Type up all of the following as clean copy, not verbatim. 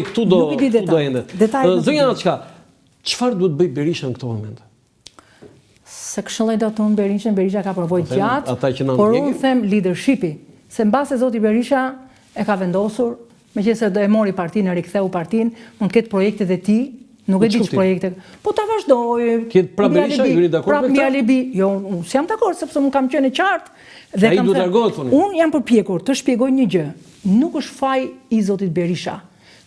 Këtu do Nuk i di këtu do detajet. endet. Detajet nuk i Zonja di. Açka, çfarë duhet bëj Berisha në këto momente? S'e këshilloj dot unë Berishën, Berisha ka përvojë Po them, gjatë, ata që na por ndjekin. unë them leadershipi, se mbase zoti Berisha e ka vendosur, meqenëse do e mori partinë, e riktheu partinë, mund të ketë projektet e tij, nuk Po e di ç'kuptim? ç'projekte. Po ta vazhdojë. Të jetë prapë mbi Berisha, alibi, ju jeni dakord prapë me mbi këtë? alibi. Jo, unë s'jam dakord sepse unë kam qenë e qartë dhe Ai kam duhet thënë, largohet thoni. Unë jam përpjekur të shpjegoj një gjë. Nuk është faj i zotit Berisha.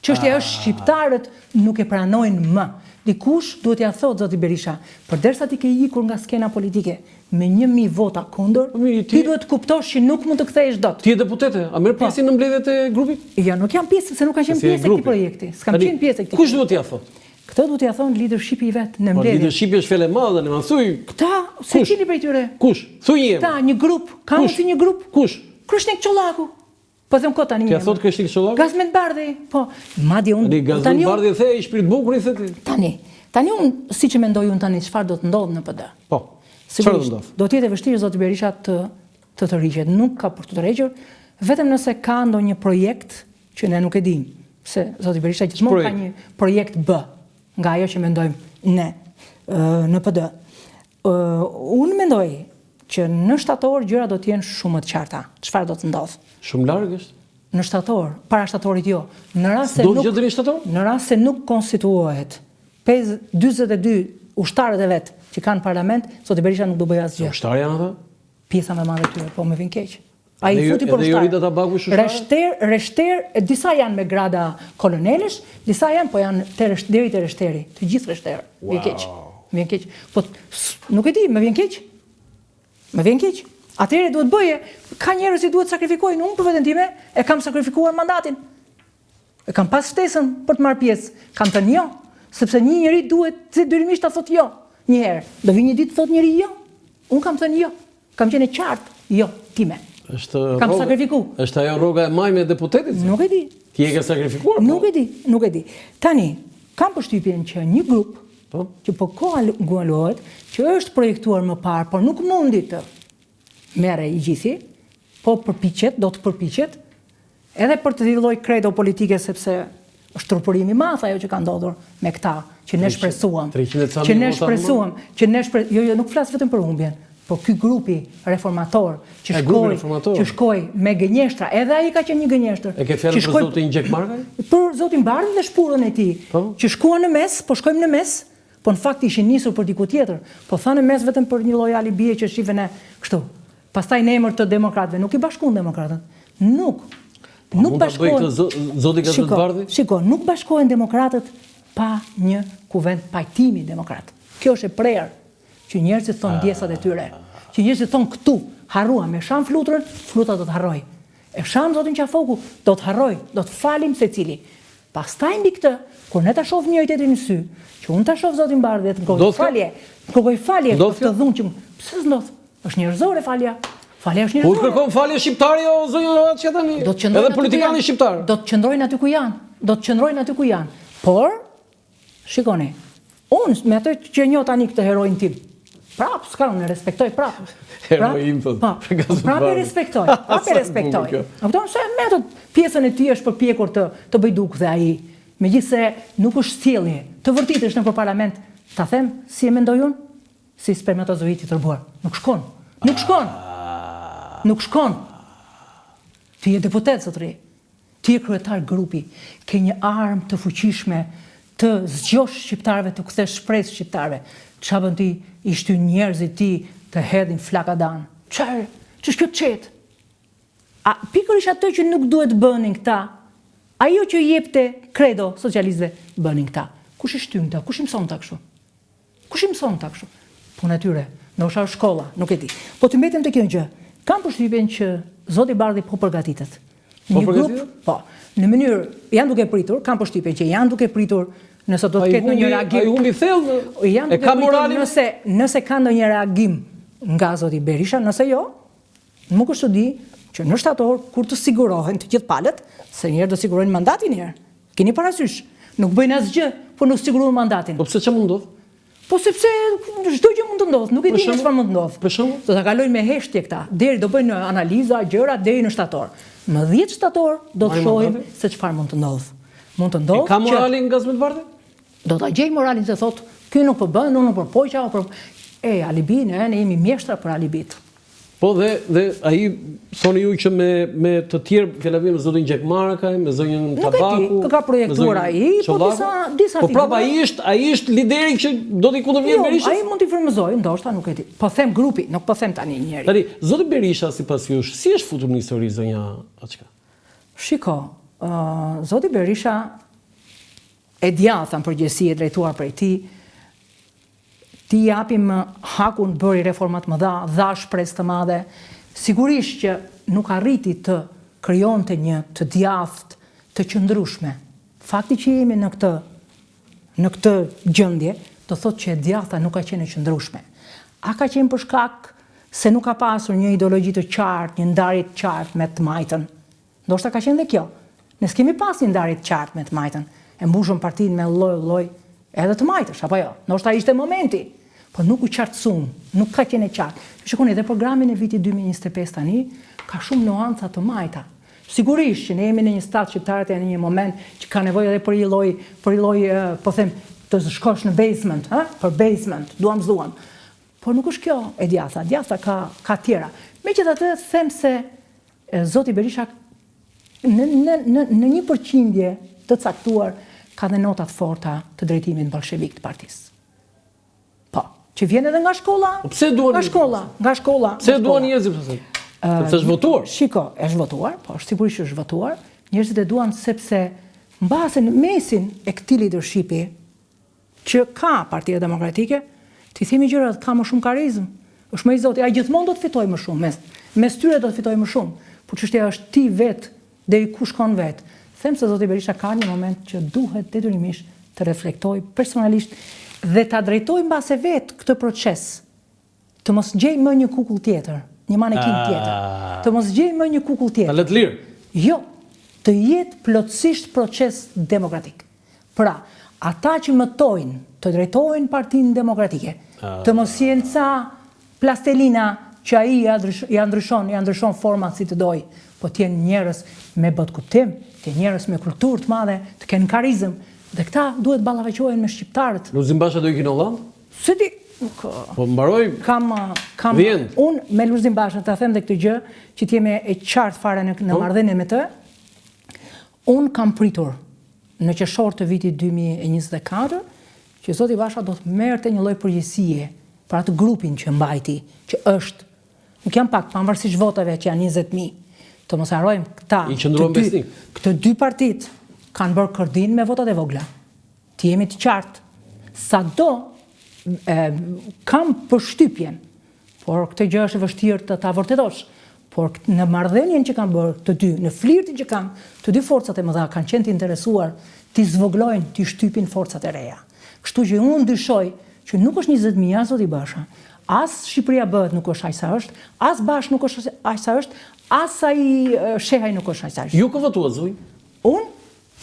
Çështja është shqiptarët nuk e pranojnë më. Dikush duhet t'ia thotë zotit Berisha, përderisa ti ke ikur nga skena politike me 1000 vota kundër, Po mirë, ti duhet të kuptosh që nuk mund të kthehesh dot. Ti je deputete, a merr Po. pjesë në mbledhjet e grupit? Jo, nuk jam pjesë, sepse nuk kam qenë Si e pjesë e këtij grupit. projekti. S'kam Tani, qenë pjesë e këtij Kush projekti. duhet t'ia thotë? Këtë duhet t'ia thonë leadershipi i vet në Po mbledhje. leadershipi është fjalë e madhe, ne ma thuj. Këta, secili prej tyre. Kush? Thuj një emër. Këta, një grup, ka Kush? mundësi një grup. Kush? Kreshnik Çollaku. Po them kot tani. T'ia thotë Kreshnik Çollaku? Gazment Bardhi, po. Madje unë Tani Gazment Bardhi the i shpirt bukur i the ti. Tani, tani unë siç e mendoj unë tani çfarë do të ndodhë në PD. Po. Çfarë do të ndodhë? Do të jetë e vështirë zoti Berisha të të tërhiqet, nuk ka për të tërhequr, vetëm nëse ka ndonjë projekt që ne nuk e dimë, se zoti Berisha gjithmonë ka një projekt B nga ajo që mendojmë ne në PD. Unë mendoj që në shtator gjërat do të jenë shumë më të qarta. Çfarë do të ndodhë? Shumë larg është. Në shtator, para shtatorit jo. Në rast se Do nuk gjë deri në shtator? Në rast se nuk konstituohet 5 42 ushtarët e vet që kanë parlament, zoti Berisha nuk do bëjë asgjë. Ushtarë janë ata? Pjesa më e madhe e tyre, po më vjen keq. Ai Edhe futi për edhe ushtar. Jorida Tabaku është ushtare? Reshter, reshter, e disa janë me grada kolonelësh, disa janë, po janë te resht, deri te reshteri, të gjithë reshterë. Më vjen keq. Më vjen keq. Po nuk e di, më vjen keq. Më vjen keq. Atëherë duhet bëje, ka njerëz që duhet sakrifikojnë, unë për veten time e kam sakrifikuar mandatin. E kam pas ftesën për të marrë pjesë. Kam thënë jo, sepse një njeri duhet detyrimisht ta thotë jo. Një herë, do vi një ditë thotë njeri jo. Unë kam thënë jo. Kam qenë e qartë, jo, time. Është Kam rroga, sakrifiku. Është ajo rroga e majme e deputetit? Nuk e di. Ti e ke sakrifikuar? Po? Nuk e di, nuk e di. Tani, kam përshtypjen që një grup po? që po koagulohet, që është projektuar më parë, por nuk mundi të merrej i gjithi, po përpiqet, do të përpiqet, Edhe për të lloj kredo politike sepse është turpërim i madh ajo që ka ndodhur me këta, që ne shpresuam, që ne shpresuam, që ne shpre, jo jo nuk flas vetëm për humbjen, por ky grupi reformator që shkoi, që shkoi me gënjeshtra, edhe ai ka qenë një gënjeshtër. E ke fjalën për zotin Gjekmarkaj? Për zotin Bardhi dhe shpurën e tij, po? që shkuan në mes, po shkojmë në mes, po në fakt ishin nisur për diku tjetër, po thanë në mes vetëm për një lloj alibie që shifen e kështu. Pastaj në emër të demokratëve, nuk i bashkuan demokratët. Nuk. Po, Nuk bashkohen. Zoti Gazment Bardhi? Shiko, nuk bashkohen demokratët pa një kuvend pajtimi demokrat. Kjo është e prerë që njerëzit thonë ndjesat e tyre. Që njerëzit thonë këtu, harruam, e sham flutrën, flutra do të harrojë. E sham zotin Qafoku, do të harrojë, do të falim secili. Pastaj mbi këtë, kur ne ta shohim njëri tjetrin në sy, që unë ta shoh zotin Bardhi dhe të kërkoj falje, të kërkoj falje për këtë dhunë që pse s'ndodh? Është njerëzore falja. Falja është njerëzore. Po kërkon falje shqiptari o zonja Açka tani? Do të qëndrojnë Edhe politikani shqiptar. Do të qëndrojnë aty ku janë. Do të qëndrojnë aty ku janë. Por shikoni, unë me atë që njoh tani këtë heroin tim. Prap, s'ka, unë e respektoj prap. Heroin po. Po, prap e respektoj, prap e respektoj. A kupton se me atë pjesën e tij është përpjekur të të bëj duk dhe ai, megjithëse nuk është sjellje, të vërtitesh nëpër parlament, ta them si e mendoj unë, Si spermatozoid i tërbuar. Nuk shkon. Nuk shkon. Nuk shkon. Ti je deputet, zotëri. Ti je kryetar grupi. Ke një armë të fuqishme të zgjosh shqiptarëve, të kthesh shpresë shqiptarëve. Ça bën ti? I shtyn njerëzit ti të hedhin flakadan. Çfarë? Ç'është kjo çetë? A pikërisht atë që nuk duhet bënin këta, ajo që jepte kredo socialistëve, bënin këta. Kush i shtyn këta? Kush i mëson këta kështu? Kush i mëson këta kështu? Puna e tyre, ndoshta është shkolla, nuk e di. Po të mbetem te kjo gjë. Kam përshtypjen që zoti Bardhi po përgatitet. Po Një grup, po, në mënyrë janë duke pritur, kam përshtypjen që janë duke pritur nëse do të ketë ndonjë reagim. Ai humbi thellë. Janë E ka moralin? Nëse nëse ka ndonjë reagim nga zoti Berisha, nëse jo, nuk është çudi që në shtator kur të sigurohen të gjithë palët, se njëherë do sigurojnë mandatin një herë. Keni parasysh, nuk bëjnë asgjë, po nuk siguruan mandatin. Po pse çfarë mund ndodh? Po sepse çdo gjë mund të ndodhë, nuk e di çfarë mund të ndodhë. Për shembull, do ta kalojnë me heshtje këta, deri do bëjnë analiza, gjëra deri në shtator. Më 10 shtator do të shohim se çfarë mund të ndodhë. Mund të ndodhë E ka moralin Gazment Bardhi? Do ta gjejë moralin se thotë, ky nuk po bën, unë nuk përpoqa, për... E, alibi, ne, ne jemi mjeshtra për alibit. Po dhe dhe ai thoni ju që me me të tjerë, fjala vjen me zotin Gjekmarkaj, me zonjën Tabaku. Nuk e di, kë ka projektuar ai, po disa disa Po prapë ai është, ai është lideri që do t'i kundërvihet jo, Berishës? Ai mund t'i frymëzojë, ndoshta nuk e di. Po them grupi, nuk po them tani njeri. Tani, zoti Berisha sipas jush, si është futur në histori zonja Açka? Shiko, uh, zoti Berisha e djathta në përgjithësi e drejtuar prej tij, T'i japim hakun bëri reforma të mëdha, dha shpresë të madhe, sigurisht që nuk arriti të krijonte një të djathtë të qëndrueshme. Fakti që jemi në këtë në këtë gjendje, do thotë që e djathta nuk ka qenë e qëndrueshme. A ka qenë për shkak se nuk ka pasur një ideologji të qartë, një ndarje të qartë me të majtën? Ndoshta ka qenë dhe kjo. Ne s'kemi pas një ndarje të qartë me të majtën. E mbushëm partinë me lloj lloj edhe të majtësh, apo jo? Ndoshta ishte momenti. Po nuk u qartësuam, nuk ka qenë e qartë. Ju shikoni edhe programin e vitit 2025 tani, ka shumë nuanca të majta. Sigurisht që ne jemi në një stad shqiptarët janë në një moment që ka nevojë edhe për një lloj, për një lloj, po them, të shkosh në basement, ha? Për basement, duam s'duam. Por nuk është kjo e djathta, djathta ka ka tjera. Megjithatë them se Zoti Berisha në në në në një përqindje të caktuar ka dhe nota të forta të drejtimit bolshevik të partisë. Po, që vjen edhe nga shkolla. Po pse duan nga shkolla, nga shkolla. Pse duan njerëzit pse? Sepse është votuar. Shiko, është votuar, po, është sigurisht që është votuar. Njerëzit e duan sepse mbase në mesin e këtij leadershipi që ka Partia Demokratike, t'i themi gjërat, ka më shumë karizmë, është më i zoti, ai gjithmonë do të fitojë më shumë, mes, mes tyre do të fitojë më shumë, por çështja është ti vetë, deri ku shkon vetë. Them se zoti Berisha ka një moment që duhet detyrimisht të reflektojë personalisht dhe ta drejtojë mbase vetë këtë proces Të mos gjejë më një kukull tjetër, një manekin tjetër. Të mos gjejë më një kukull tjetër. Ta lë të lirë. Jo, të jetë plotësisht proces demokratik. Pra, ata që mëtojnë të drejtojnë Partinë Demokratike, të mos jenë ca plastelina që ai ia ia ndryshon, ia ndryshon format si të dojë, po të jenë njerëz me botëkuptim, të jenë njerëz me kulturë të madhe, të kenë karizëm, dhe këta duhet ballafaqohen me shqiptarët. Lulzim Basha do ikë në Hollandë? S'e di, nuk... Po mbaroi... Kam, kam, unë me Lulzim Bashën, ta them dhe këtë gjë, që të jemi e qartë fare në, në po. marrëdhënie me të, unë kam pritur në qershor të vitit 2024, që zoti Basha do të merrte një lloj përgjegjësie për atë grupin që mbajti, që është, nuk janë pak, pavarësisht votave që janë 20.000, të mos harrojmë këta, të dy, këto dy partitë kanë bërë kërdinë me votat e vogla. Të jemi të qartë, sado e, kam përshtypjen, por këtë gjë është e vështirë të ta vërtetosh, por në marrëdhënien që kanë bërë të dy, në flirtin që kanë, të dy forcat e mëdha kanë qenë të interesuar t'i zvoglojnë, t'i shtypin forcat e reja. Kështu që unë dyshoj që nuk është 20.000 as zoti Basha, as Shqipëria bëhet nuk është aq sa është, as Bash nuk është aq sa është, as ai Shehaj nuk është aq sa është. Ju kë votuat zonjë? Unë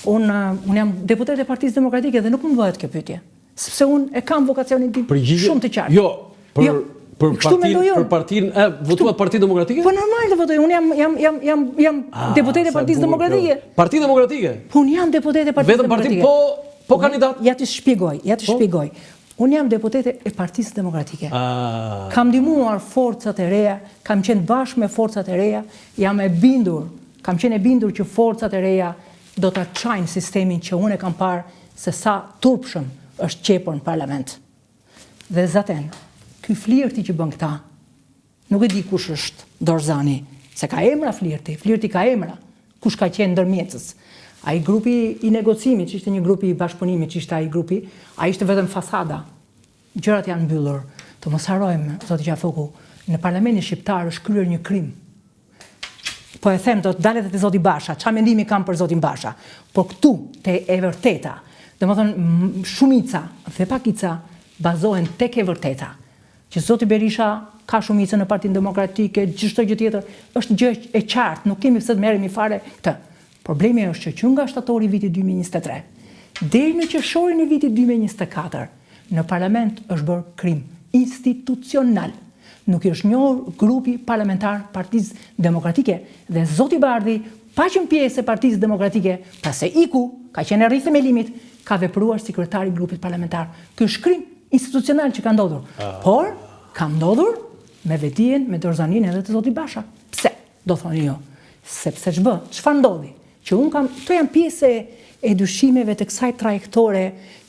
Unë unë jam deputete e Partisë Demokratike dhe nuk më bëhet kjo pyetje, sepse unë e kam vokacionin tim shumë të qartë. Jo, për jo, për partinë, për partinë, e votuat Partinë Demokratike? Po normal të votoj, unë jam jam jam jam jam ah, deputete e Partisë Demokratike. Parti Demokratike? Po unë jam deputete e Partisë Demokratike. Vetëm parti, po po kandidat. Ja t'i shpjegoj, ja t'i po? shpjegoj. Unë jam deputete e Partisë Demokratike. Ah. Kam ndihmuar forcat e reja, kam qenë bashkë me forcat e reja, jam e bindur, kam qenë e bindur që forcat e reja do ta çajnë sistemin që unë e kam parë se sa turpshëm është qepur në parlament. Dhe zaten, ky flirti që bën këta, Nuk e di kush është dorëzani, se ka emra flirti, flirti ka emra, kush ka qenë ndërmjetës. Ai grupi i negocimit, që ishte një grup i bashkëpunimit, që ishte ai grupi, ai ishte vetëm fasada. Gjërat janë mbyllur. Të mos harrojmë, zoti Qafoku, në parlamentin shqiptar është kryer një krim. Po e them, do të dal edhe te zoti Basha, ça mendimi kam për zotin Basha. Por këtu, te e vërteta, domethënë shumica dhe pakica bazohen tek e vërteta. Që zoti Berisha ka shumicën në Partinë Demokratike, çdo gjë tjetër, është gjë e qartë, nuk kemi pse të merremi fare këtë. Problemi është që që nga shtatori i vitit 2023 deri në qershorin e vitit 2024 në parlament është bërë krim institucional. Nuk i është njohur grupi parlamentar Partisë Demokratike dhe zoti Bardhi, pa qenë pjesë e Partisë Demokratike, pra se iku. ka qenë e rithemelimit, ka vepruar si kryetar i grupit parlamentar. Ky është krim institucional që ka ndodhur. Ah. Por, ka ndodhur me vetëdijen, me dorëzaninë edhe të zotit Basha. Pse? Do thoni ju. Sepse ç'bë? Çfarë ndodhi? Që unë kam, këto janë pjesë e, e dyshimeve të kësaj trajektore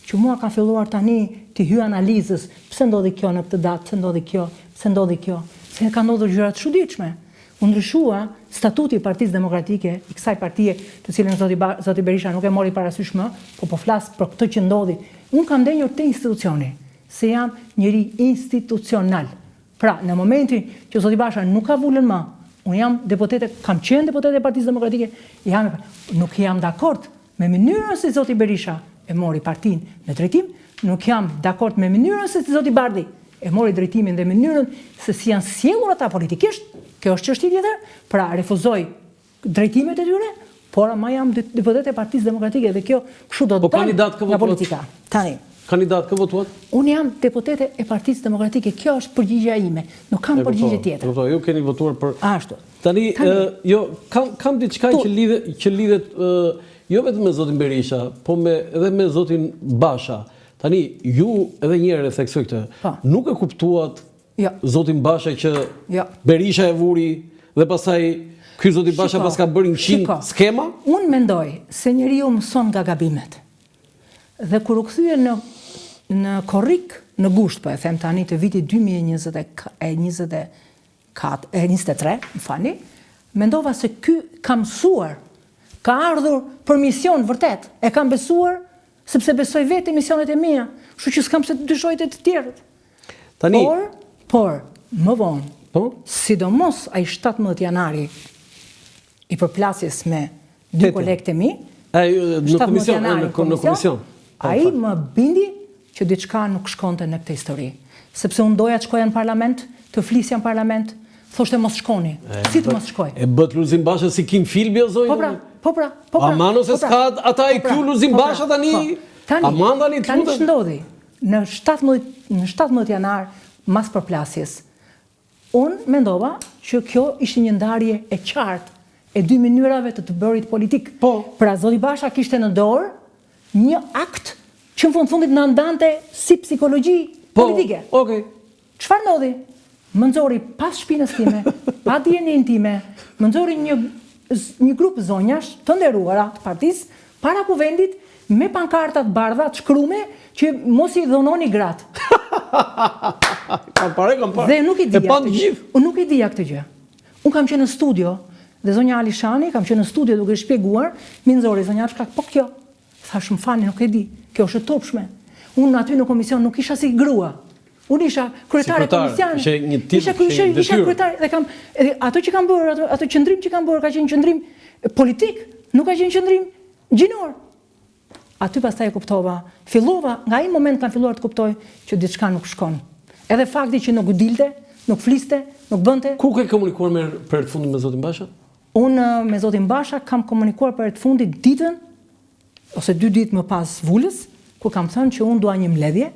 që mua ka filluar tani t'i hyj analizës, pse ndodhi kjo në këtë datë, pse ndodhi kjo, pse ndodhi kjo, se ka ndodhur gjëra të çuditshme. U ndryshua statuti i Partisë Demokratike, i kësaj partie, të cilën zoti ba, zoti Berisha nuk e mori parasysh më, po po flas për këtë që ndodhi. Unë kam ndenjur te institucioni, se jam njeri institucional. Pra, në momentin që zoti Basha nuk ka vulën më, unë jam deputete, kam qenë deputete e Partisë Demokratike, jam, nuk jam dakord me mënyrën se zoti Berisha e mori partinë në drejtim, nuk jam dakord me mënyrën se si zoti Bardhi e mori drejtimin dhe mënyrën se si janë sjellur ata politikisht, kjo është çështje tjetër, pra refuzoj drejtimet e tyre, por ama jam deputete e Partisë Demokratike dhe kjo kështu do të po dal nga politika. Tani. Kandidat kë votuat? Unë jam deputete e Partisë Demokratike, kjo është përgjigja ime. Nuk kam përgjigje tjetër. Kuptoj, ju keni votuar për Ashtu. Tani, jo, kam kam diçka që lidhet që lidhet jo vetëm me zotin Berisha, po me edhe me zotin Basha. Tani ju edhe një herë e theksoj këtë. Po. Nuk e kuptuat Jo. Zotin Basha që jo. Berisha e vuri dhe pastaj ky zoti Basha paska bërë 100 skema? Unë mendoj se njeriu mëson nga gabimet. Dhe kur u kthye në në korrik, në gusht po e them tani të vitit 2024, 23, më falni, mendova se ky ka mësuar, ka ardhur për mision vërtet, e kam besuar sepse besoj vetë misionet e mia, kështu që s'kam pse të dyshoj te të tjerët. Tani Por, por, më vonë, po? sidomos ai 17 janari i përplasjes me dy kolegët e mi, ai në komision, në komision, po, ai më bindi që diçka nuk shkonte në këtë histori. Sepse unë doja të shkoja në parlament, të flisja në parlament, thoshte mos shkoni. Si të mos shkoj? E bëtë Lulzim Basha si Kim Philby o zonjë? Po pra, po pra, po pra. Aman ose po pra, s'ka ata IQ po pra, Lulzim po pra, Basha tani? Po. Tani, Aman tani të lutem. Tani ç'ndodhi? Në 17, në 17 janar, mas përplasjes, unë mendova që kjo ishte një ndarje e qartë e dy mënyrave të të bërit politikë. Po. Pra zoti Basha kishte në dorë një akt që në fund fundit na ndante si psikologji po, politike. Okej. Çfarë ndodhi? Më nxori pas shpinës time, pa dijeninë time, më nxori një një grup zonjash të nderuara të partisë para kuvendit me pankarta të bardha të shkrume që mos i dhunoni gratë. Kam parë, kam parë. Dhe nuk e dija. E panë gjithë. Unë nuk e dija këtë gjë. Unë kam qenë në studio dhe zonja Alishani kam qenë në studio duke shpjeguar, m'i nxori zonja çka po kjo. Thashë më falni, nuk e di. Kjo është e turpshme. Unë aty në komision nuk isha si grua. Unë isha kryetare e komisionit. Ishe një tip, isha, isha, isha kryetare dhe kam edhe ato që kam bërë, ato ato qëndrim që kam bërë ka qenë qëndrim politik, nuk ka qenë qëndrim gjinor. Aty pastaj e kuptova, fillova, nga ai moment kam filluar të kuptoj që diçka nuk shkon. Edhe fakti që nuk dilte, nuk fliste, nuk bënte. Ku ke komunikuar me për herë të fundit me zotin Basha? Unë me zotin Basha kam komunikuar për herë të fundit ditën ose dy ditë më pas vulës, kur kam thënë që unë dua një mbledhje,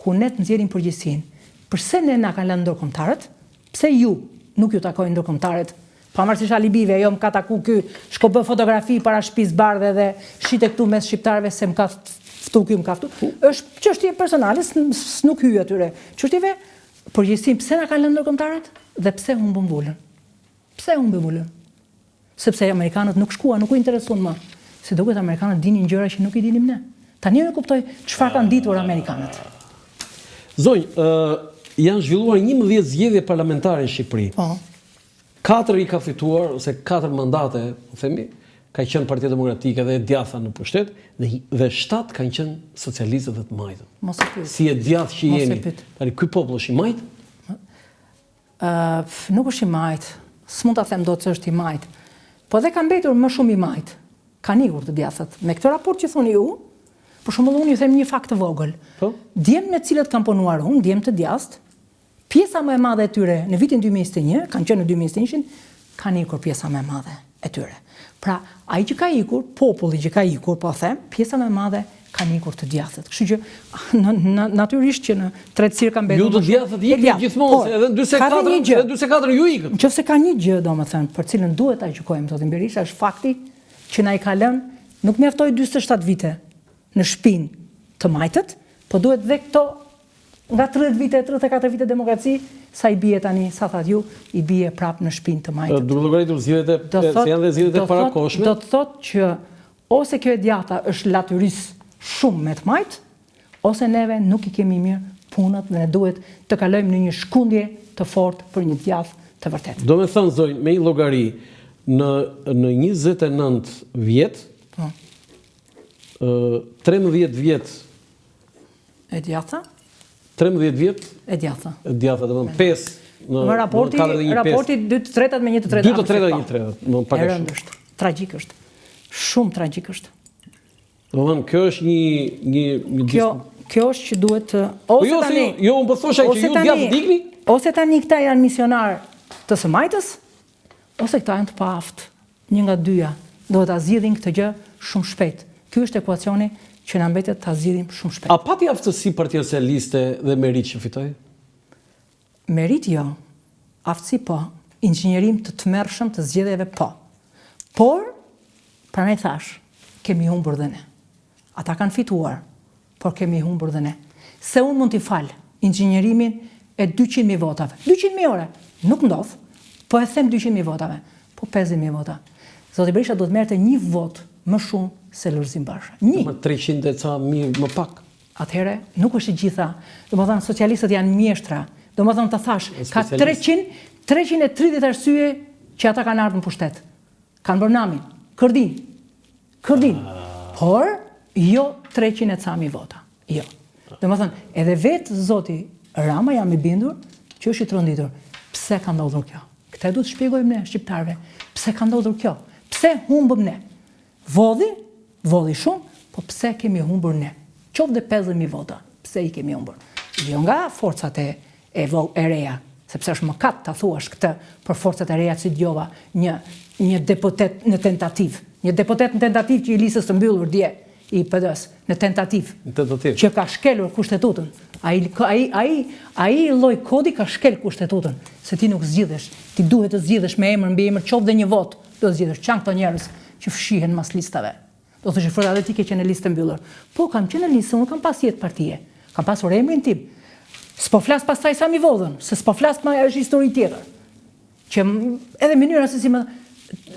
ku ne të nxjerrim përgjegjësinë. Përse ne na kanë lënë ndërkombëtarët? Pse ju nuk ju takojnë ndërkombëtarët? Pavarësisht alibive, jo më ka taku ky, shko bë fotografi para Shtëpisë Bardhe dhe shite këtu mes shqiptarëve se më ka ftu ky, më ka ftu. Është çështje personale, nuk hyj atyre çështjeve. Përgjegjësinë pse na kanë lënë ndërkombëtarët dhe pse humbëm vulën? Pse humbëm vulën? Sepse amerikanët nuk shkuan, nuk u interesuan më. Si duket amerikanët dinin gjëra që nuk i dinim ne. Tani unë e kuptoj çfarë kanë ditur amerikanët. Zonjë, ë janë zhvilluar 11 zgjedhje parlamentare në Shqipëri. Po. Katër i ka fituar ose katër mandate, po themi, ka qenë Partia Demokratike dhe e djathta në pushtet dhe dhe 7 kanë qenë socialistët dhe të majtët. Mos e pyet. Si e djathtë që jeni. Tani ky popull është i majtë? Ëh, nuk është i majtë. S'mund ta them dot se është i majtë. Po dhe ka mbetur më shumë i majtë. Kanë ikur të djathtët. Me këtë raport që thoni ju, për shembull unë ju them një fakt të vogël. Po? Djem me të cilët kam punuar unë, djem të djathtë, pjesa më e madhe e tyre në vitin 2021, kanë qenë në 2021-shin, kanë ikur pjesa më e madhe e tyre. Pra, ai që ka ikur, populli që ka ikur, po them, pjesa më e madhe kanë ikur të djathtët. Kështu që natyrisht që në tretësirë ka mbetur. Ju të djathtët ikni gjithmonë, se edhe në 44, edhe 44 ju ikët. Nëse ka një gjë, domethënë, për cilën duhet ta gjykojmë zotin Berisha, është fakti që na i ka lënë Nuk mjaftoi 47 vite në shpinë të majtët, po duhet dhe këto nga 30 vite, 34 vite demokraci, sa i bie tani, sa thatë ju, i bie prapë në shpinë të majtët. Duke llogaritur zgjedhjet e, se janë dhe zgjedhjet e parakohshme. Do të thotë që ose kjo e djathta është latyrys shumë me të majtë, ose neve nuk i kemi mirë punët dhe ne duhet të kalojmë në një shkundje të fortë për një djathtë të vërtetë. Domethënë zonjë, me një llogari, në në 29 vjet, po. 13 vjet E djathta? 13 vjet E djathta. E djathta, domethënë 5 në në raporti raporti 2 të tretat me 1 të tretat. 2 të tretat 1 të tretat, domethënë pak a shumë. Është tragjik është. Shumë tragjik është. Domethënë kjo është një një një Kjo kjo është që duhet të po ose jo, tani jo, jo unë po thosha që ju djathtë digni. Ose tani këta janë misionarë të së majtës, ose këta janë të paaftë. Një nga dyja, duhet ta zgjidhin këtë gjë shumë shpejt. Ky është ekuacioni që na mbetet ta zgjidhim shumë shpejt. A pati aftësi Partia Socialiste dhe meritë që fitoi? Meritë jo. Aftësi po. Inxhinierim të tmerrshëm të zgjedhjeve po. Por, prandaj thashë, kemi humbur dhe ne. Ata kanë fituar, por kemi humbur dhe ne. Se unë mund t'i fal inxhinierimin e 200.000 votave. 200.000 ore, nuk ndodh, po e them 200.000 votave, po 50.000 vota. Zoti Berisha duhet merrte një votë më shumë se Lulzim Basha. Një. Më 300 e ca mijë më pak. Atëherë, nuk është e gjitha. Domethënë, socialistët janë mjeshtra. Domethënë, të thashë, ka 300, 330 arsye që ata kanë ardhur në pushtet. Kanë bërë namin, kërdinë, Kërdinë. Por, jo 300 e ca mijë vota. Jo. Domethënë, edhe vetë zoti Rama jam i bindur që është i tronditur. Pse ka ndodhur kjo? Këtë duhet të shpjegojmë ne shqiptarëve. Pse ka ndodhur kjo? Pse humbëm ne? Vodhi, vodhi shumë, po pse kemi humbur ne? Qoftë dhe 50.000 vota, pse i kemi humbur? Jo nga forcat e e vo e reja, sepse është mëkat ta thuash këtë për forcat e reja si dëgjova një një deputet në tentativë, një deputet në tentativë që i listës të mbyllur dje i PD-së, në tentativë, në tentativë, që ka shkelur kushtetutën. Ai ai ai ai lloj kodi ka shkel kushtetutën, se ti nuk zgjidhesh, ti duhet të zgjidhesh me emër mbiemër qoftë dhe një votë, do të zgjidhesh. Ç'janë këto njerëz që fshihen mas listave. Do thoshe Flora edhe ti ke qenë në listë të mbyllur. Po kam qenë në listë, unë kam pas jetë partie. Kam pasur emrin tim. S'po flas pastaj sa m'i vodhën, se s'po flas më është histori tjetër. Që edhe mënyra se si më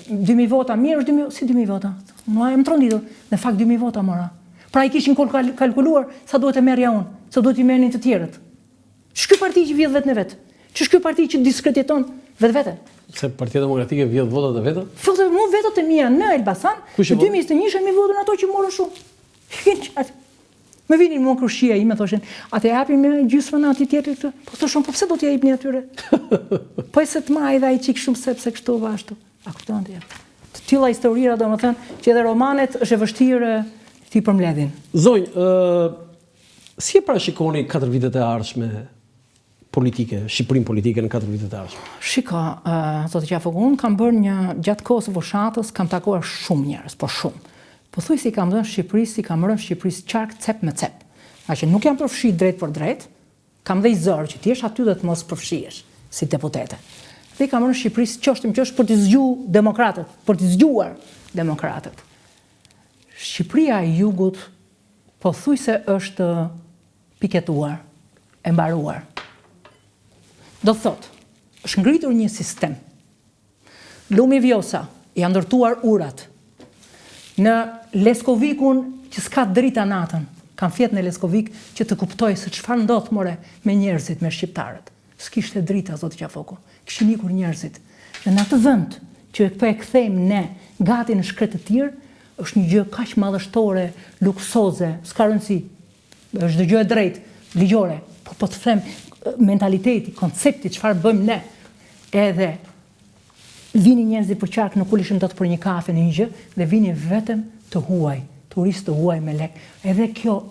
2000 vota, mirë është 2000, si 2000 vota. Unë jam tronditur, në fakt 2000 vota mora. Pra i kishin kalkuluar sa duhet të merrja unë, sa duhet t'i merrnin të tjerët. Ç'është kjo parti që vjedh veten e vet? Ç'është kjo parti që diskrediton vetveten? Se Partia Demokratike vjedh votat e veta? Votat, mu votat e mia në Elbasan, në 2021 m'i vodhën ato që morën shumë. Hiç atë. Më vinin mua krushqia ime thoshin, a t'ia japim gjysmën atij tjetrit këtë? Po thosh unë, po pse do t'ia jepni atyre? po e se të marrë dhe ai çik shumë sepse kështu va ashtu. A kupton ti? Të tilla historira domethënë që edhe romanet është e vështirë t'i përmbledhin. Zonjë, ë Si e parashikoni 4 vitet e ardhshme politike, Shqipërinë politike në 4 vitet e ardhshme? Shiko, uh, zoti Qafoku, unë kam bërë një, gjatë kohës së fushatës, kam takuar shumë njerëz, po shumë. Pothuajse i kam dhënë Shqipërisë, i kam rënë Shqipërisë qark cep me cep. Ngaqë nuk jam përfshi drejtpërdrejt, kam dhe i zor që të jesh aty dhe të mos përfshihesh si deputete. Dhe i kam rënë Shqipërisë qoshe më qoshe për t'i zgju demokratët, për t'i zgjuar demokratët. Shqipëria e jugut Pothuajse është piketuar, e mbaruar. Do të thotë, është ngritur një sistem. Lumi Vjosa, janë ndërtuar urat. Në Leskovikun që s'ka drita natën, kam fjet në Leskovik që të kuptoj se çfarë ndodh more me njerëzit, me shqiptarët. S'kishte drita zoti Qafoku. Kishin ikur njerëzit. Dhe në atë vend që po e kthejmë ne gati në shkretëtirë, është një gjë kaq madhështore, luksoze, s'ka rëndësi. Është gjë e drejtë, ligjore, po po të them mentaliteti, koncepti çfarë bëjmë ne. Edhe vinin njerëzit përqark, nuk uleshim dot për një kafe në një gjë dhe vinin vetëm të huaj, turistë të huaj me lek. Edhe kjo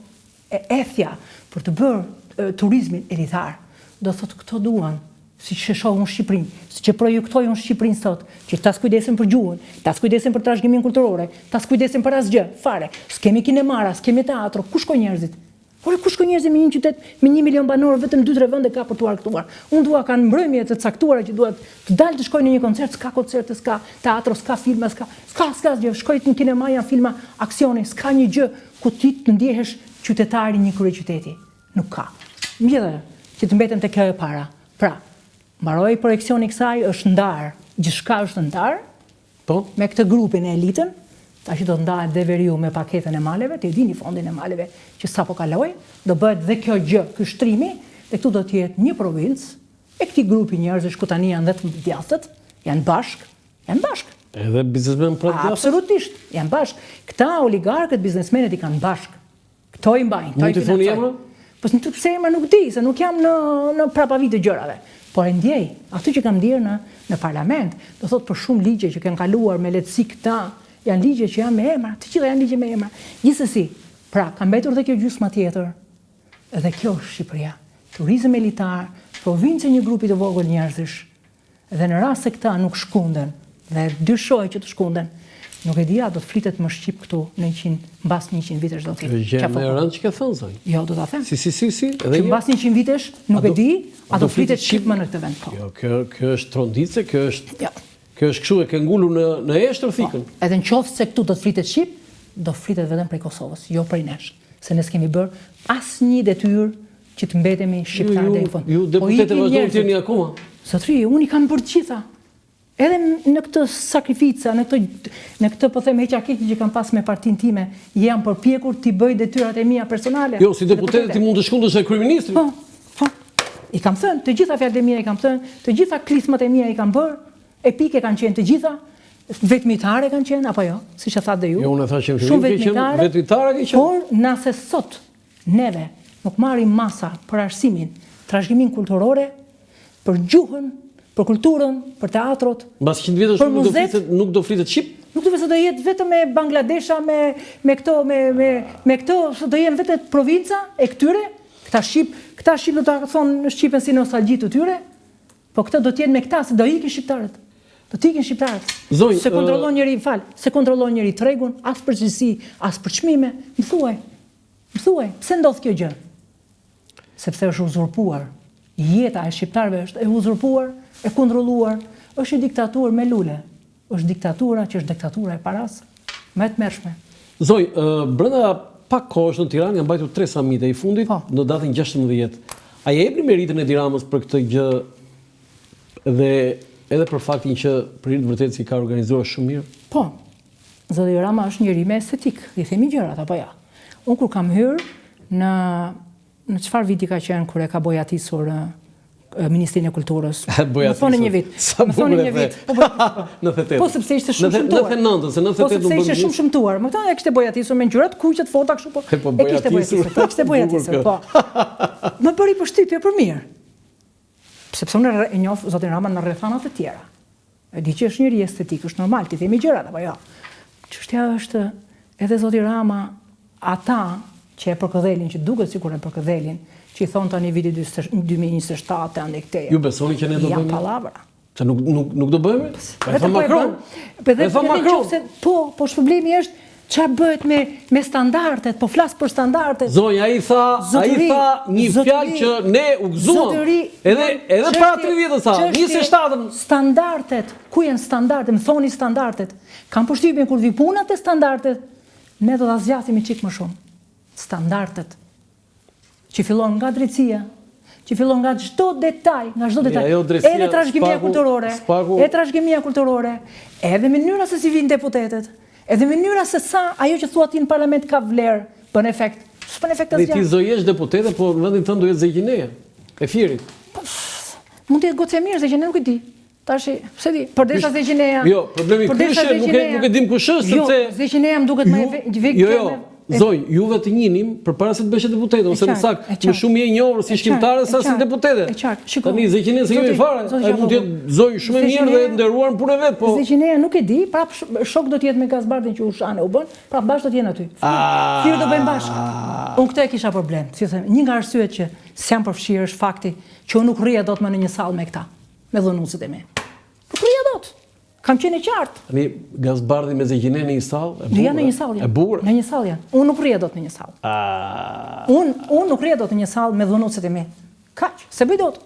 E ethja për të bërë turizmin elitar, do thotë këto duan, siç e shoh unë Shqipërinë, siç e projektoj unë Shqipërinë sot, që ta s'kujdesen për gjuhën, ta s'kujdesen për trashëgiminë kulturore, ta s'kujdesen për asgjë, fare. S'kemi kinemara, s'kemi teatro, ku shkojnë njerëzit? Por ku shkojnë njerëzit me një qytet me 1 milion banorë, vetëm 2-3 vende ka për t'u argëtuar. Unë dua kanë mbrëmje të caktuara që dua të dal të shkoj në një koncert, s'ka koncerte, s'ka teatro, s'ka filma, s'ka, s'ka, s'ka asgjë. Shkoj në kinema janë filma aksioni, s'ka një gjë ku ti të ndjehesh qytetar i një kryeqyteti. Nuk ka. Megjithatë, që të mbetem te kjo e para. Pra, mbaroi projeksioni i kësaj, është ndarë, gjithçka është ndarë. Po. Me këtë grupin e elitën, tash do të ndahet dhe veriu me paketën e maleve, ti e dini fondin e maleve që sapo kaloi, do bëhet dhe kjo gjë, ky shtrimi, dhe këtu do të jetë një provincë e këtij grupi njerëzish ku tani janë dhe të djathtët, janë bashkë, janë bashkë. Edhe biznesmenë pra të djathtët? Absolutisht, janë bashkë. Këta oligarkët, biznesmenët i kanë bashkë. Këto i mbajnë, këto i financojnë. Mund emra? Po nuk pse emra nuk di, se nuk jam në në prapavijë të gjërave. Por e ndjej, atë që kam ndjerë në në parlament, do thotë për shumë ligje që kanë kaluar me lehtësi këta, janë ligje që janë me emra, të gjitha janë ligje me emra. Gjithsesi, pra ka mbetur dhe kjo gjysma tjetër. Dhe kjo është Shqipëria. Turizëm elitar, provincë e një grupi të vogël njerëzish. Dhe në rast se këta nuk shkunden, dhe dyshoj që të shkunden, nuk e di a do të flitet më shqip këtu në 100, mbas 100 vitesh do të thotë. Gjë më e rëndë që ke thënë zonjë. Jo, do ta them. Si si si si, edhe një. Mbas 100 vitesh nuk e di a do flitet shqip më në këtë vend. Po. Jo, kjo kjo është tronditëse, kjo është Jo. Kjo është kështu e ke ngulur në në eshtër po, thikën. Edhe në qoftë se këtu do të flitet shqip, do flitet vetëm prej Kosovës, jo prej nesh, se ne s'kemi bërë asnjë detyrë që të mbetemi shqiptarë deri në fund. Ju po deputetë vazhdoni të jeni akoma. Zotëri, unë i kam bërë të gjitha. Edhe në këtë sakrifica, në këtë në këtë po them heqja keqe që kam pas me partinë time, jam përpjekur t'i bëj detyrat e mia personale. Jo, si deputete ti mund të shkundësh edhe kryeministrin. Po, po. I kam thënë, të gjitha fjalët e mia i kam thënë, të gjitha klithmat e mia i kam bërë, epike kanë qenë të gjitha, vetmitare kanë qenë apo jo, siç e thatë dhe ju. Jo, unë e thashë që në fillim ke qenë vetmitare ke qenë. Por nëse sot Neve nuk marrim masa për arsimin, trashëgiminë kulturore, për gjuhën, për kulturën, për teatrot, Mbas 100 vjetësh nuk do flitet, nuk do flitet shqip? Nuk do se do jetë vetëm me Bangladesha, me me këto, me me me këto, se do jenë vetëm provinca e këtyre, këta shqip, këta shqip do ta thonë shqipen si nostalgji të tyre, po këto do të jenë me këta se do ikin shqiptarët. Do të ikin shqiptarët. Zonjë, s'e kontrollon njeri, fal, s'e kontrollon njeri tregun, as për cilësi, as për çmime, më thuaj. Më thuaj, pse ndodh kjo gjë? Sepse është uzurpuar. Jeta e shqiptarëve është e uzurpuar, e kontrolluar, është një diktaturë me lule. Është diktatura që është diktatura e parasë, më e tmerrshme. Zonjë, brenda pak kohësh në Tiranë janë mbajtur tre samite, i fundit po. në datën 16. A ia jepni meritën Edi Ramës për këtë gjë dhe edhe për faktin që për hir të vërtetës i ka organizuar shumë mirë? Po, Zoti Rama është njeri me estetikë, i themi gjërat apo jo. Unë kur kam hyrë në në çfarë viti ka qenë kur e ka bojatisur Ministrinë e Kulturës. Më thoni një vit. Më thoni një vit. Po, po, po. 98. Po sepse ishte shumë shëmtuar. 99, se 98 po sepse ishte shumë shëmtuar. Më thoni e kishte bojatisur me ngjyra të kuqe të forta kështu po. Po e kishte bojatisur. Po kishte bojatisur, po. Më bëri përshtypje për mirë. Sepse unë e njoh zotin Rama në rrethana të tjera. E di që është njeri estetik, është normal t'i themi gjërat apo jo. Çështja është edhe zoti Rama, ata që e përkëdhelin, që duket sikur e përkëdhelin, që i thonë tani viti 2027 e andej këtej. Ju besoni që ne do bëhemi? Janë pallavra. Se nuk nuk nuk do bëhemi? Po e tha po Macron. Po edhe Macron. Po, po problemi është Ça bëhet me me standardet, po flas për standardet. Zonjë, ai tha, ai tha një fjalë që ne u gëzuam. Edhe edhe para 30 tha, 27-ën. Standardet, ku janë standardet? Më thoni standardet. Kam përshtypjen kur vi puna te standardet, ne do ta zgjasim një çik më shumë. Standardet. Që fillon nga drejtësia, që fillon nga çdo detaj, nga çdo detaj. Jo, edhe trashëgimia kulturore, edhe trashëgimia kulturore, edhe mënyra se si vijnë deputetët, edhe mënyra se sa ajo që thua ti në parlament ka vlerë, bën efekt. S'bën efekt asgjë. Ti s'do jesh deputete, po në vendin tënd do jetë Zeqineja e Fierit. Po, mund të jetë gocë e mirë, Zeqine nuk e di. Tashi, s'e di, përderisa Zeqineja. Jo, problemi ky është nuk e nuk e dim kush është, jo, sepse Jo, Zeqineja më duket më e vek. Jo, jo. Zonjë, juve të njihnim përpara se të bëheshe deputete, ose më saktë, më shumë je njohur si shkrimtare sa si deputete. E qartë. Shiko. Tani Zeqinenë s'e kemi fare, ai mund të jetë zonjë shumë e mirë dhe e nderuar në punën e vet, po. Zeqineja nuk e di, prap shok do të jetë me Gaz Bardhin që u shanë u bën, prap bashkë do të jenë aty. Fier do bëjnë bashkë. Unë këtë e kisha problem, si them, një nga arsyet që s'jam përfshirë është fakti që unë nuk rrija dot më në një sallë me këta. Me dhunuesit e mi. Nuk rrija dot. Kam qenë e qartë. Tani Gaz Bardhi me Zegjine në një sallë, e bukur. Janë në një sallë. E bukur. Në një sallë janë. Unë nuk rrija dot në një sallë. Ah. Unë unë nuk rrija dot në një sallë me dhunuesit e mi. Kaq, s'e bëj dot.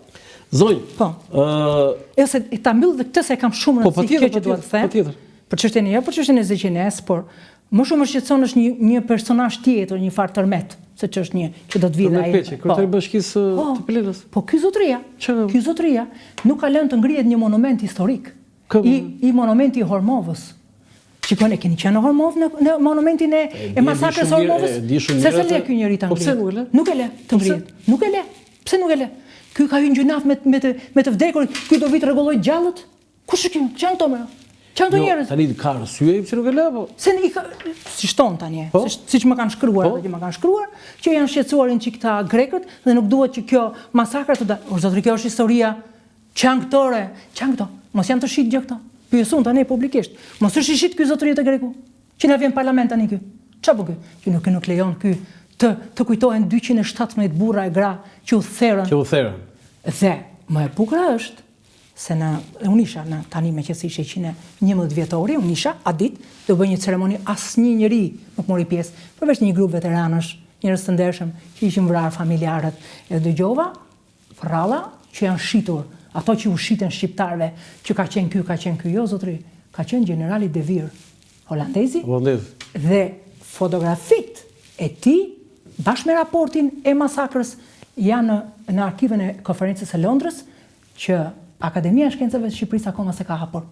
Zonjë. Po. Ë, uh, jo se ta mbyll dhe këtë se e kam shumë po, rëndësi kjo që dua të them. Patjetër. Për çështjen e jo, për çështjen e Zegjines, por më shumë më shqetëson është një një personazh tjetër, një farë tërmet, se ç'është një që do të vijë ai. Tërmet Peçi, kryetari i po. bashkisë po, Tepelenës. Po ky zotëria, ky zotëria nuk ka lënë të ngrihet një monument historik. I i monumenti i Hormovës. Shikoni, keni qenë në Hormovë në, në monumentin e, e masakrës së Hormovës? Se s'e le ky njeri të po ngrihet. Po pse nuk e le? Nuk e le të po ngrihet. Nuk e le. Pse nuk e le? Ky ka hyrë në gjynah me me të me të vdekurit, ky do vijë të rregullojë gjallët? Kush është ky? Ç'janë këto më? Ç'janë këto jo, njerëz? Tani ka arsye pse nuk e le apo? Se i ka si shton tani, po? si, siç më kanë shkruar, po? ato që më kanë shkruar, që janë shqetësuar një çik këta grekët dhe nuk duhet që kjo masakra të dalë. O zotri, kjo është historia Ç'janë këto re? Ç'janë këto? Mos janë të shit gjë këto? Pyes unë tani publikisht. Mos është i shit ky zotëri te greku? Që na vjen parlament tani ky. Ça bën ky? Që nuk nuk lejon ky të të kujtohen 217 burra e gra që u therën. Që u therën. Dhe më e bukura është se në unë isha në tani me që se ishte 111 vjetori, unë isha atë ditë, do bëj një ceremoni asnjë njeri nuk mori pjesë, përveç një grup veteranësh, njerëz të ndershëm që ishin vrarë familjarët. Edhe dëgjova Përralla që janë shitur, ato që u shiten shqiptarëve, që ka qenë ky, ka qenë ky, jo zotëri, ka qenë gjenerali De Veer, holandezi, Holandez. dhe fotografitë e tij bashkë me raportin e masakrës janë në në arkivën e Konferencës së Londrës që Akademia e Shkencave të Shqipërisë akoma s'e ka hapur.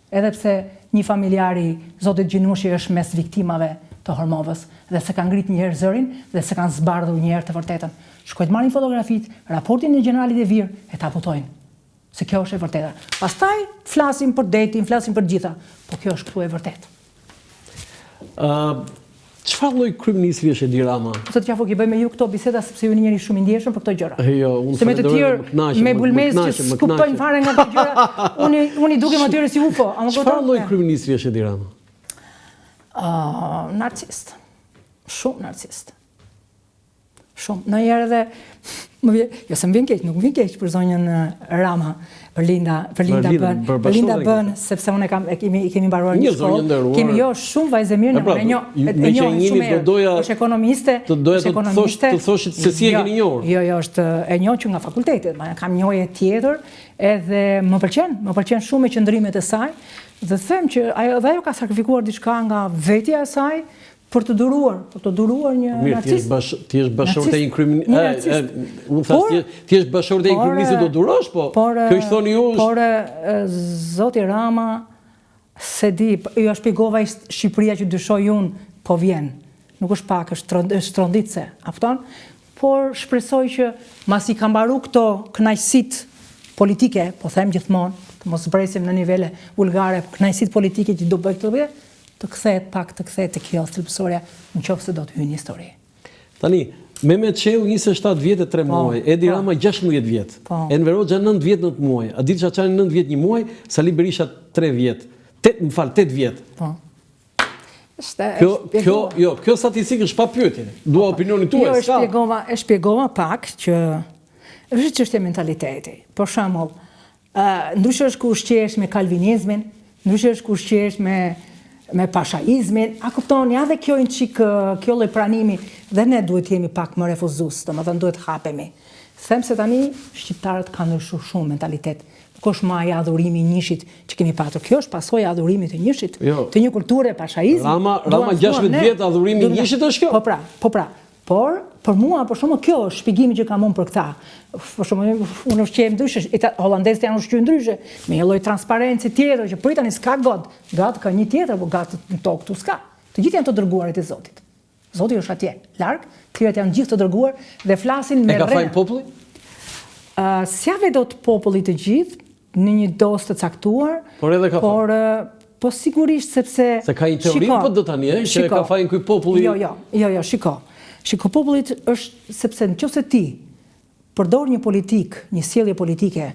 Edhe pse një familjar i zotit Gjinushi është mes viktimave të Hormovës dhe s'e ka ngrit një herë zërin dhe s'e kanë zbardhur një herë të vërtetën. Shkojnë të marrin fotografitë, raportin e gjeneralit De Veer e ta botojnë. Se kjo është e vërteta. Pastaj flasim për detin, flasim për të gjitha, po kjo është këtu e vërtetë. Ë Çfarë lloj kryeministri është Edi Rama? Zoti Qafoku, i bëj me ju këto biseda sepse ju jeni njeri shumë i ndjeshëm për këto gjëra. Jo, unë se me të tjerë, me bulmez që s'kuptojnë fare nga këto gjëra, unë unë i dukem atyre si UFO. A më kupton? Çfarë lloj kryeministri është Edi Rama? Ë, uh, narcist. Shumë narcist. Shumë. Ndonjëherë edhe më vjen, jo se më vjen keq, nuk më vjen keq për zonjën Rama, për Linda, për Linda Bën, për Linda Bën, sepse unë e kam e kemi i kemi mbaruar një shkollë. Kemi jo shumë vajzë e mirë, pra, e njoh, e njoh shumë mirë. Doja, është ekonomiste, të doja të ekonomiste. Të thoshit se si e jo, keni njohur. Jo, jo, është e njoh që nga fakulteti, ma kam njohje tjetër, edhe më pëlqen, më pëlqen shumë me qëndrimet e saj dhe them që ajo dhe ajo ka sakrifikuar diçka nga vetja e saj Për të duruar, për të duruar një narcist. Mirë, ti je bash, ti je bashkëshorte e një kryeministri. Unë thash ti je bashkëshorte e një kryeministri do durosh, po. Por, kjo që thoni ju është Por zoti Rama s'e di, jua shpjegova Shqipëria që dyshoj unë, po vjen. Nuk është pak, është është tronditëse, a kupton? Por shpresoj që masi ka mbaru këto kënaqësitë politike, po them gjithmonë, të mos zbresim në nivele vulgare, po kënaqësitë politike që do bëj këto Të kthehet pak, të kthehet te kjo thelbësorja, në qoftë se do të hyjë në histori. Tani, Mehmet Shehu 27 vjet e 3 po, muaj, Edi po. Rama 16 vjet, po. Enver Hoxha 9 vjet 9 muaj, Adil Çarçani 9 vjet 1 muaj, Sali Berisha 3 vjet. 8, më fal, 8 vjet. Po. Është kjo, kjo, jo, kjo statistikë është pa pyetje. Dua opinionin tuaj. Jo, e shpjegova, e shpjegova pak që është çështje mentaliteti. Për shembull, Ndryshe është kur ushqehesh me kalvinizmin, ndryshe është kur ushqehesh me me pashaizmin, a kupton, ja dhe kjo një çik, kjo lloj pranimi, dhe ne duhet të jemi pak më refuzues, domethënë duhet hapemi. Them se tani shqiptarët kanë ndryshuar shumë mentalitet. Nuk është më ai adhurimi i njëshit që kemi patur. Kjo është pasojë e adhurimit të njëshit, jo. të një kulture pashaizmi. Rama, Rama 16 vjet adhurimi i njëshit është kjo? Po pra, po pra. Por, për mua, për shembull, kjo është shpjegimi që kam unë për këta. Për shembull, unë ushqehem ndryshe, holandezët janë ushqyer ndryshe, me një lloj transparence tjetër që prit tani s'ka God, God ka një tjetër, po God në tokë këtu s'ka. Të gjithë janë të dërguarit e Zotit. Zoti është atje, larg, të tjerët janë gjithë të dërguar dhe flasin me rrena. E ka fajin populli? Uh, S'ia vë dot popullit të gjithë, në një dozë të caktuar. Por edhe ka por po sigurisht sepse Se ka një teori po do tani, ë, që e ka fajin ky populli. Jo, jo, jo, jo, shiko. Shiko popullit është sepse në qoftë se ti përdor një politikë, një sjellje politike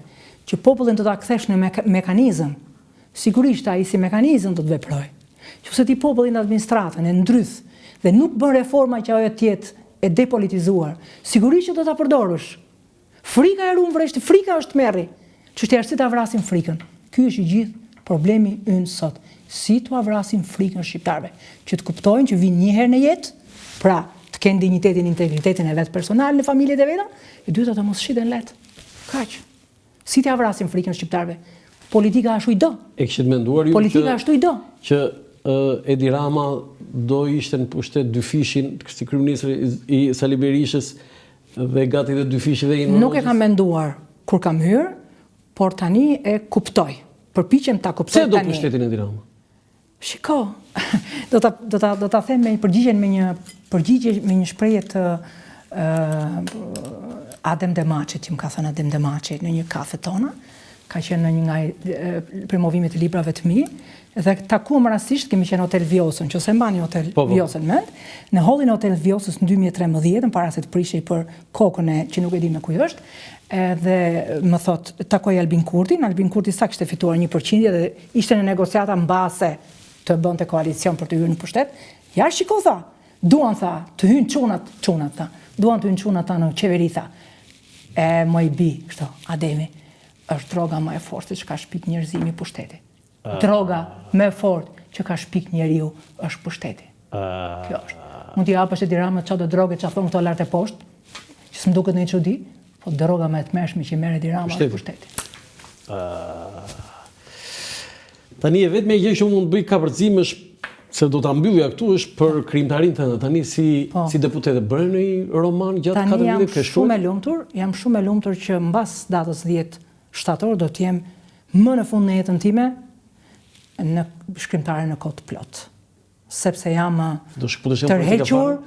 që popullin do ta kthesh në mekanizëm, sigurisht ai si mekanizëm do të veprojë. Qoftë se ti popullin administratën e ndrydh dhe nuk bën reforma që ajo të jetë e depolitizuar, sigurisht që do ta përdorësh. Frika e ruan vreshtin, frika është tmerri. Çështja është si ta vrasim frikën. Ky është i gjithë. Problemi ynë sot, si t'ua vrasim frikën shqiptarëve, që të kuptojnë që vijnë një herë në jetë, pra të kenë dinjitetin, integritetin e vet personal në familjet e veta, e dyta të mos shiten lehtë. Kaq. Si t'ia vrasim frikën shqiptarëve? Politika ashtu i do. E kishit menduar ju që Politika ashtu i do. Që Edi Rama do ishte në pushtet dyfishin si kryeministër i Sali Berishës dhe gati dhe dyfishi dhe i Nuk e kam menduar kur kam hyrë, por tani e kuptoj. Përpiqem ta kuptoj tani. Pse do pushtetin Edi Rama? Shiko, do ta do ta do ta them me një përgjigjen me një përgjigje me një shprehje të ë Adem Demaçit, që më ka thënë Adem Demaçi në një kafe tona, ka qenë në një nga promovimet e librave të mi, dhe takuam rastësisht, kemi qenë në Hotel Vjosën, që se mbani Hotel po, po. Vjosën mend, në hollin e Hotel Vjosës në 2013, para se të prishej për kokën e që nuk e di me kujt është, edhe më thot, takoj Albin Kurtin, Albin Kurti sa kishte fituar një përqindje dhe Ishte në negociata mbase të bënte koalicion për të hyrë në pushtet. Ja shiko tha, duan tha, të hyjnë çunat, çunat tha, duan të hyjnë çunat tha në qeveri tha. E moj bi, kështu, Ademi, është droga më e fortë që ka shpik njerëzimi pushteti. Droga më e fortë që ka shpik njeriu është pushteti. Kjo është. Mund t'i japësh Edi Ramës ça do droge, ça thonë këto lart e poshtë, që s'më duket ndonjë çudi, po droga më e tmerrshme që merr Edi Rama është pushteti. Tani e vetmja gjë që mund të bëj kapërcim është se do ta mbyllja këtu është për krijimtarinë tënde. Tani si po. si deputete bëre ndonjë roman gjatë 4 viteve ke shkruar? Tani jam shumë e lumtur, jam shumë e lumtur që mbas datës 10 shtator do të jem më në fund në jetën time në shkrimtare në kohë të plotë. sepse jam tërhequr,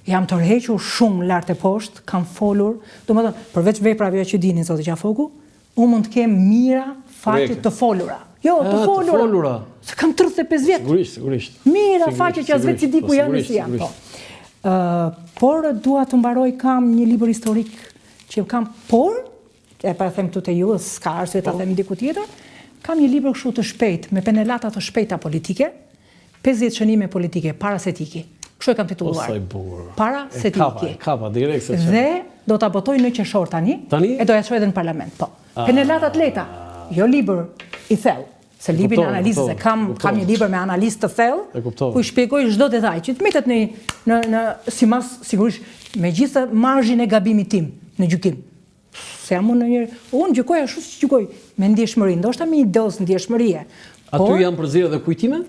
jam tërhequr shumë lart e poshtë, kam folur, domethënë, përveç veprave që dini zoti Qafoku, unë mund të kem mijëra faqe të folura. Jo, të folura. Të folura. Se kam 35 vjet. Sigurisht, sigurisht. Mijëra faqe që as vetë s'i di ku po, janë si janë. Po. Ë, por dua të mbaroj kam një libër historik që kam, por e po e them këtu te ju, s'ka arsye ta po. them diku tjetër, kam një libër kështu të shpejtë, me penelata të shpejta politike, 50 shënime politike para se të iki. Kështu e kam titulluar. O sa i bukur. Para se të iki. E kapa, direkt se Dhe do ta botoj në qershor tani, tani? e do ja çoj edhe në parlament, po. Ah. Penelata të lehta, jo libër i thellë. Se librin e analizës e kam, kam një libër me analizë të thellë, ku i shpjegoj çdo detaj, që të mbetet në në në simas sigurisht me gjithë marzhin e gabimit tim në gjykim. Se jam unë një, unë gjykoj ashtu si gjykoj, me ndjeshmëri, ndoshta me një dozë ndjeshmërie. Aty por, janë përzier edhe kujtime?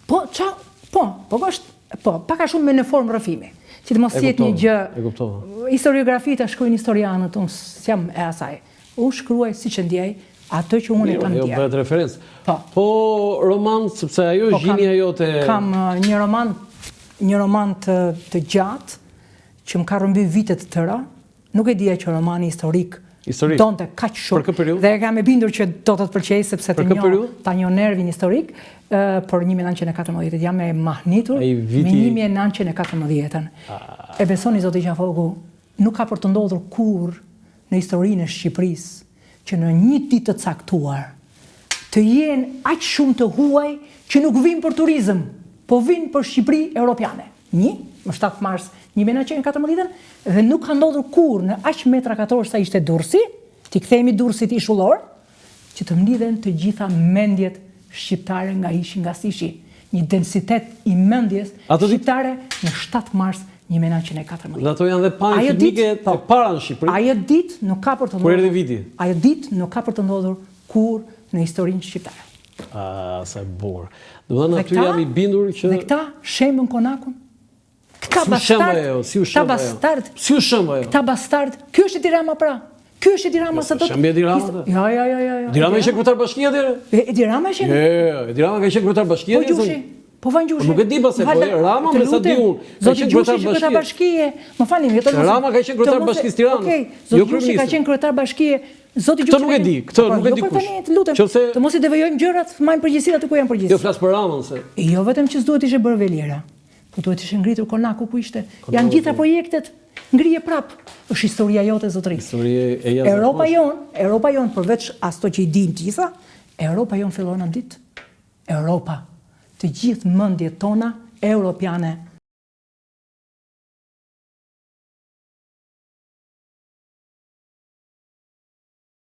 Po, ça, po, po është, po, pak a shumë me në formë rrëfimi. Që të mos jetë një gjë. E kuptova. Historiografi ta shkruajnë historianët, unë s'jam e asaj. Unë shkruaj siç e ndjej, atë që unë e kam ndjerë. Jo, bëhet referencë. Po. Po roman, sepse ajo është po, gjinia jote. Kam uh, një roman, një roman të të gjatë që më ka rrëmby vite të tëra, Nuk e dija që romani historik Historik. donte kaq shumë. Për kë periudhë? Dhe jam e bindur që do të të pëlqejë sepse të njoh, ta njoh nervin historik për 1914. Jam e mahnitur viti... me 1914-ën. Ah. E besoni zoti Qafoku, nuk ka për të ndodhur kurrë në historinë e Shqipërisë që në një ditë të caktuar të jenë aq shumë të huaj që nuk vijnë për turizëm, po vijnë për Shqipëri europiane. Një, më 7 mars 1914-ën, dhe nuk ka ndodhur kurrë në aq metra katror sa ishte Durrësi, t'i kthehemi Durrësit ishullor, që të mblidhen të gjitha mendjet shqiptare nga ishin nga s'ishin. Një densitet i mendjes shqiptare në 7 mars 1914. Dhe ato janë dhe pamje filmike të po, para në Shqipëri. Ajo ditë nuk ka për të ndodhur. Kur erdhi viti? Ajo ditë nuk ka për të ndodhur kurrë në historinë shqiptare. Ah, sa e bukur. Domethënë aty jam i bindur që Dhe këta shembën konakun. Këta bastard, si u shemb ajo? Si u shemb ajo? Këta bastard, ky është Edi Rama pra. Ky është Edi Rama sa do të Shembi Edi Rama. Jo, jo, jo, jo. Edi Rama ishte kryetar bashkie atëherë? Edi Rama ishte. Jo, jo, jo, Edi Rama ka qenë kryetar bashkie. Po Gjushi. Po Vangjushi. Po nuk e di pse, po Rama me sa di unë. Zoti Gjushi ishte kryetar bashkie. Më falni, jo të mos. Rama ka qenë kryetar bashkisë Tiranës. Okej, zoti jo Gjushi ka qenë kryetar bashkie. Zoti Gjushi. Këtë nuk e di, këtë po, nuk e di jo, kush. Jo, të lutem. Të mos i devijojmë gjërat, të marrim përgjegjësitë aty ku janë përgjegjësitë. Jo flas për Ramën se. Jo vetëm që s'duhet ishte bërë Veliera. Po duhet ishte ngritur konaku ku ishte. Janë gjitha po. projektet. Ngrije prap. Është historia jote zotëri. Historia e jashtëzakonshme. Europa jonë, Europa jonë përveç ato që i dimë të gjitha, Europa jonë fillon atë ditë. Europa, të gjithë mendjet tona europiane.